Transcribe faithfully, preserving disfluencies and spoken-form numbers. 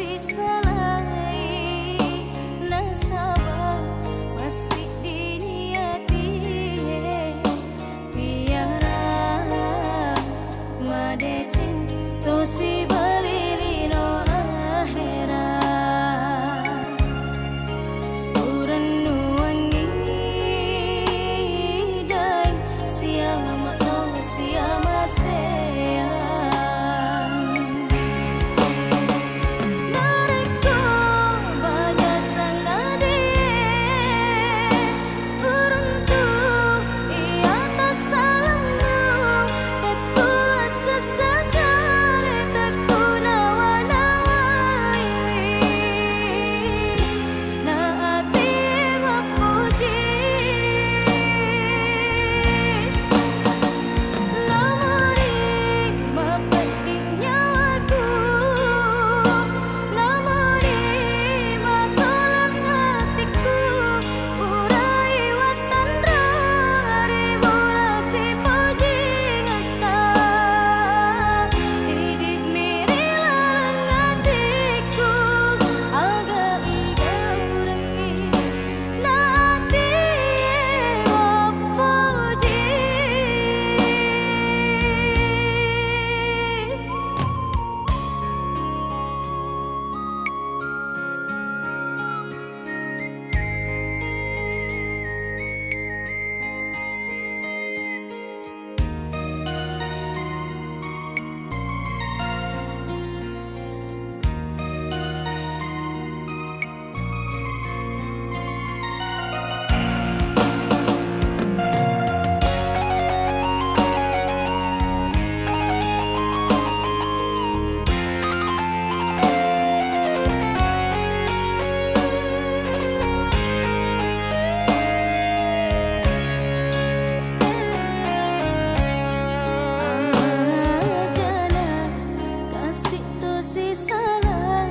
Sisalai nasaba massiddi ni atie, biarang madeceng to sibali lino ahera. Urennuangngi daeng sialama'no siamaseang. Narekko baja sangadie, uruntu iya tassalemmu, tekku assessakare, tekku nawa-nawaiwi. Na ati mappuji, namuni mapeddi nyawaku, namuni masolang atikku, purai wattanra ri bola sipojingatta. Idi' mi ri laleng atikku, aga igaurengngi, na atie wappoji. Ajana kasi' to sisala,